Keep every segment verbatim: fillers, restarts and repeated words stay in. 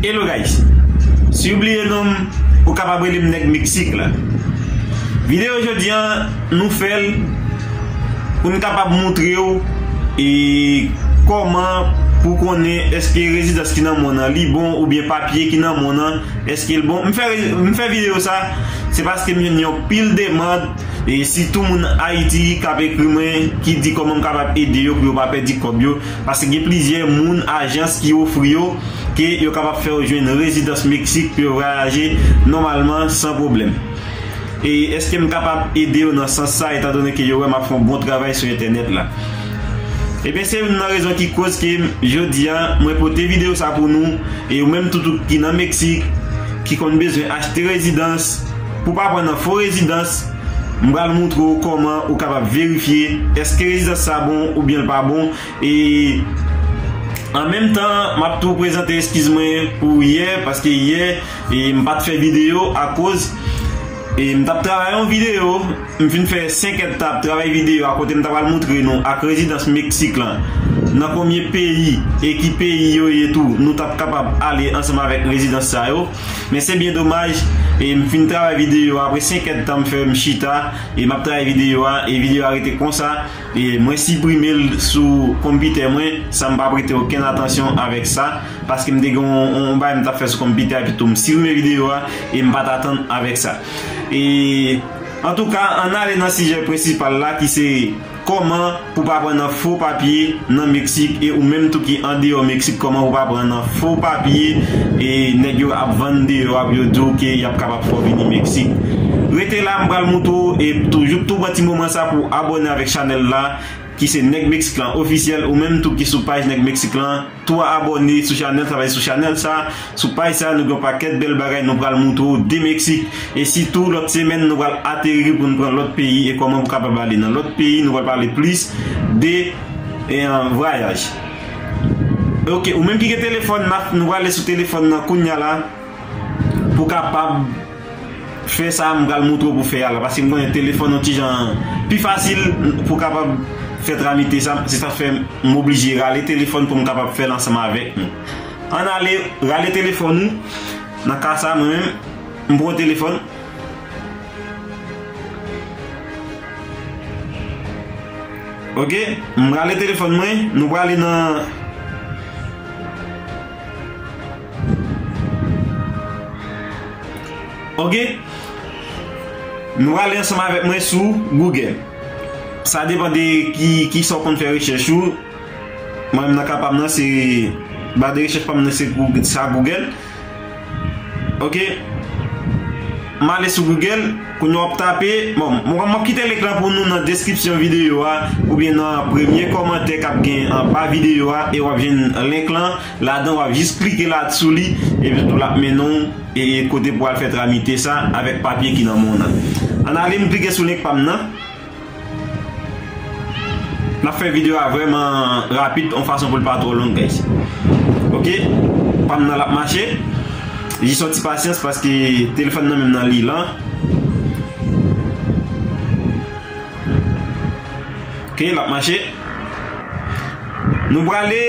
Hello guys, si w bliye non m, ou kapab rele m nèg Meksik la. Videyo jodi an, nou fè l pou n kapab moutre w e kòman pou konnen èske rezidans ki nan men w nan li bon oubyen papye ki nan men w nan èske l bon. M fè, m fè videyo sa, se paske m jwenn yon pil demann e sitou moun Ayiti k ap ekri mwen ki di kòman m kapab ede yo pou yo pa pèdi kòb yo. Paske gen plizyè moun, ajans ki ofri yo ke yo kapab fè yo jwenn rezidans Meksik pou yo vwayaje nòmalman san pwoblèm. E èske m kapab ede yo nan sans sa, etandone ke yo wè m ap fè yon bon travay sou entènèt la? Ebyen, se youn nan rezon ki koz ke jodi a mwen pote videyo sa pou nou, e ou menm tou ki nan Meksik, ki konn bezwen achte rezidans, pou pa pran nan fo rezidans, m pral moutre w kòman ou kapab verifye èske rezidans sa bon oubyen l pa bon. E an menm tan, m ap tou prezante eskiz mwen pou yè, paske yè, e, m pa t fè videyo akoz, e, m t ap travay yon videyo, m fin fè senk èdtan ap travay videyo a kote m ta pral moutre nou ak rezidans Meksik lan, nan konbyen peyi e ki peyi yo ye tou, nou t ap kapab ale ansanm avèk rezidans sa yo. Men se byen domaj, e, m fin travay videyo a, apre senk èdtan m fè m chita, e m ap travay videyo a, e videyo a rete konsa. E mwen siprime l sou konpitè mwen san m pa prete okenn atansyon avèk sa, paske m te gen yon, yon bagay m t ap fè sou konpitè a, epi tou m siprime videyo a e m pa t atann avèk sa. E antouka, ann ale nan sijè prensipal la ki se kòman pou pa pran nan fo papye nan Meksik, e ou menm tou ki andeyò Meksik, kòman pou pa pran nan fo papye e nèg yo ap vann deyò a pou yo di w ke y ap kapab fè w vini Meksik. Rete la, m pral moutre w, e toujou tou pran ti moman sa pou abòne avèk chanèl la, ki se Nèg Meksik lan ofisyèl, ou menm tou ki sou paj Nèg Meksik lan, tou abòne sou chanèl sa, sou chanèl sa, sou paj sa, nou gen yon pakèt bèl bagay nou pral moutre w de Meksik, e sitou lòt semèn nou pral ateri pou n pran lòt peyi, e kòman pou kapab ale nan lòt peyi, nou pral pale plis de, e, vwayaj. Ok, ou menm ki gen telefòn, n ap, nou prale sou telefòn nan kounya la, pou kapab fè sa m pral moutre w pou fè a la, paske m konnen telefòn yon ti jan pi fasil pou kapab fè tramite sa, se sa k fè m oblije rale telefòn pou m kapab fè l ansanm avèk nou. Ann ale rale telefòn ou, nan ka sa, mwen menm, m pran telefòn. Ok, m rale telefòn mwen, nou prale nan Ok. Nou prale ansanm avèk mwen sou Google. Sa depann de ki, ki sa w konn fè rechèch ou. Mwen menm nan ka pa m nan se, ba de rechèch pa m nan se Google, sa Google. Ok. M ale sou Google. Kounye a w ap tape. Bon, mwen, m ap kite link lan pou nou nan deskripsyon videyo a, oubyen nan premye kòmantè k ap gen anba videyo a, e w ap jwenn link lan. Ladan, w ap jis klike la sou li, epi tou l ap mennen w e, e kote pou al fè tramite sa avèk papye ki nan men w nan. Ann ale, m klike sou link pa m nan. N ap fè videyo a vrèman rapid, yon fason pou l pa twò long, guys. Ok, pa m nan l ap mache. Jis yon ti pasyans paske telefòn nan menm nan li lan. Ok, l ap mache. Nou prale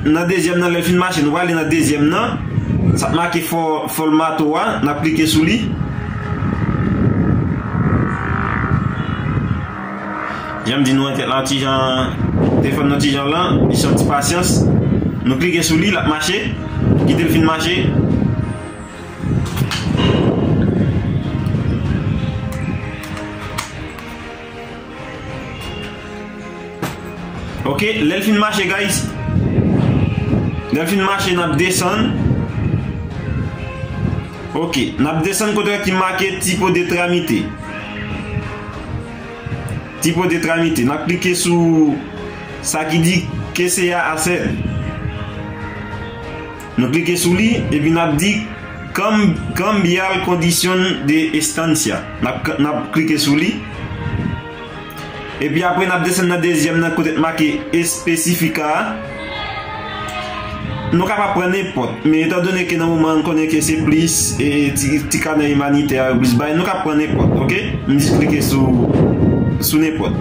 nan dezyèm nan, lè l fin mache, nou prale nan dezyèm nan. Sa k make fò, fòmato a, n ap klike sou li. Jan m di nou entèt la, ti jan, telefòn nan ti jan lan, jis yon ti pasyans. Nou klike sou li, l ap mache. Kite l fin mache. Ok, lè l fin mache, guys. Lè l fin mache, n ap desann. Ok, n ap desann kote ki make tipo de trámite. Tipo de trámite. N ap klike sou sa ki di que sea hacer. Nou klike sou li, epi n ap di cam-, cambiar condición de estancia. N ap, n ap klike sou li. Epi apre, n ap desann nan dezyèm nan kote k make específica a. Nou kapab pran nenpòt, men etandone ke nan moman an, n konnen ke se plis, e, ti, ti kanè imanitè a yo plis bay, nou ka pran nenpòt, ok? M jis klike sou, sou nenpòt.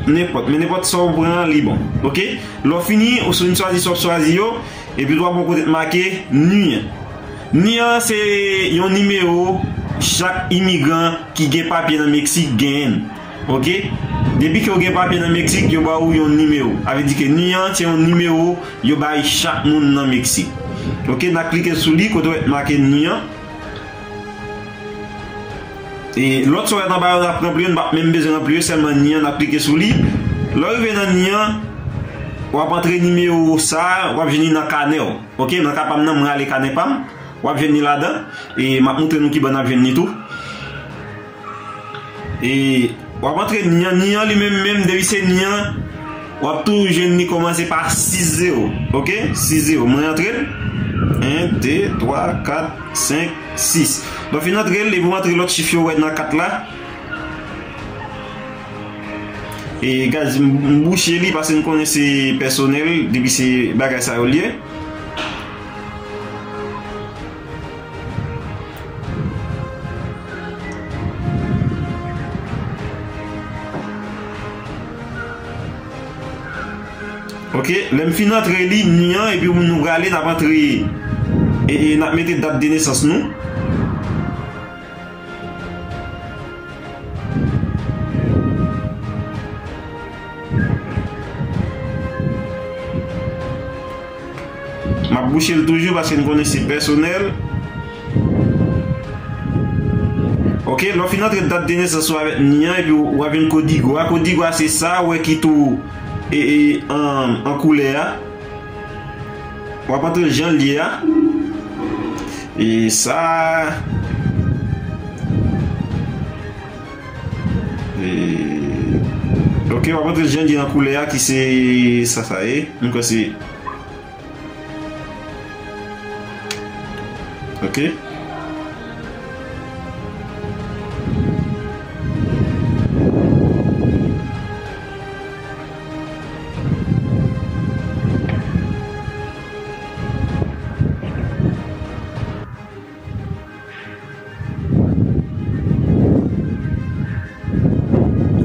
Nenpòt, men nenpòt sa w pran, li bon. Oke? Lè w fini, ou sou vin chwazi sa w chwazi yo, epi w ap wè yon kote k make NUI an. NUI an se yon nimewo chak imigran ki gen papye nan Meksik genyen. Oke? Depi ke w gen papye nan Meksik, yo ba ou yon nimewo. Sa vle di ke NUI an se yon nimewo yo bay chak moun nan Meksik. Oke? N a klike sou li, kote w wè make NUI an. E lòt sa w wè anba yo, n ap ranpli yo, n p ap menm bezwen ranpli yo, sèlman NUI an, n ap klike sou li. Lè w rive nan NUI an, w ap antre nimewo sa a, w ap jwenn li nan kanè w. Oke, nan ka pa m nan, m rale kanè pa m. W ap jwenn li ladan. E m ap montre nou kiban n ap jwenn li tou. E w ap antre NUI an, NUI an li menm menm, depi se NUI an, w ap toujou jwenn li kòmanse pa sis zewo. Oke? Sis zewo. Mwen antre l. En, de, twa, kat, senk, sis. Lè w fin antre l, epi w antre lòt chif yo w wè nan kat la. E guys, m, m bouche li paske m konnen se pèsonèl, depi se bagay sa yo l ye. Oke, lè m fin antre li, NUI an, epi nou prale, n ap antre, e, e n ap mete dat de nesans nou. M ap bouche l toujou paske m konnen se pèsonèl. Oke, lè w fin antre dat de nesans ou avèk NUI an, epi w ap jwenn kodigo a. Kodigo a se sa, w wè ki tou e, e, an, an koulè a. W ap antre l jan l ye a. E sa. E, oke, w ap antre l jan l ye an koulè a ki se sa, sa ye. M kwè se. Oke.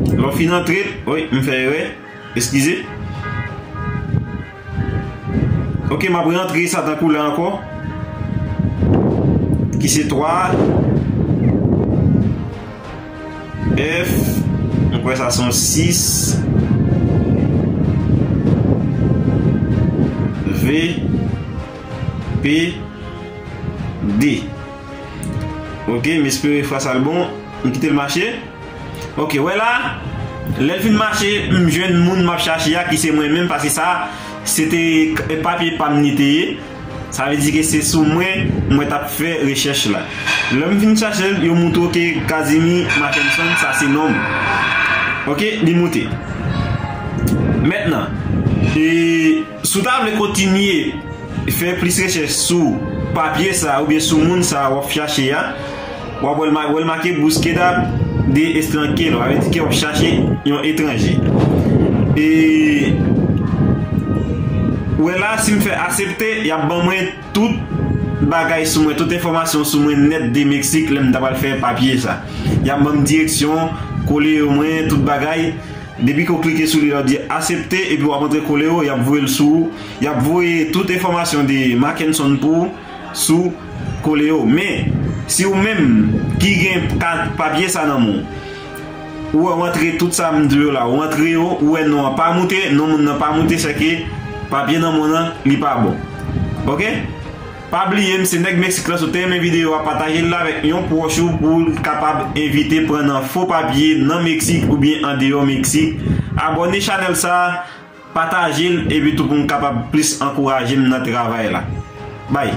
Lè w fin antre, wi, m fè erè. Eskize. Oke, m ap rantre sa tankou la ankò. Ki se twa. F, mwen kwè sa se yon sis. V, P, D. Oke, m espere fwa sa l bon. M kite l mache. Oke, wè la, lè l fin mache, m jwenn moun m ap chache a ki se mwen menm, paske sa, se te k-, papye pa m li te ye. Sa vle di ke se sou mwen, mwen t ap fè rechèch la. Lè m fin chache l, yo montre w ke Casimir Mackenson, sa se non m. Oke, li moute. Mentnan, e, si w ta vle kontinye fè plis rechèch sou papye sa a oubyen sou moun sa a w ap chache a, w ap wè l ma-, wè l make búsqueda de extranjero, sa vle di ke w ap chache yon etranje. E, wè la, si m fè aksepte, y ap ban mwen tout bagay sou mwen, tout enfòmasyon sou mwen nèt de Meksik lè m ta pral fè papye sa. Y ap ban m direksyon, kote yo mwen, tout bagay. Depi ke w klike sou li la, w di aksepte, epi w ap antre kote yo, y ap voye l sou ou. Y ap voye tout enfòmasyon de Mackenson pou ou sou kote yo. Men, si ou menm ki gen kat papye sa nan men w, ou wè w antre tout sa m di w yo la, ou antre yo, ou wè non an pa moute, non moun nan pa moute, sèke papye nan men w nan, li pa bon. Oke? Pa bliye m se Nèg Meksik la, si w te renmen videyo a, pataje l avèk yon pwòch ou pou l kapab evite pran nan fo papye nan Meksik oubyen andeyò Meksik. Abòne chanèl sa, pataje l epi tou pou m kapab plis ankouraje m nan travay la. Bay.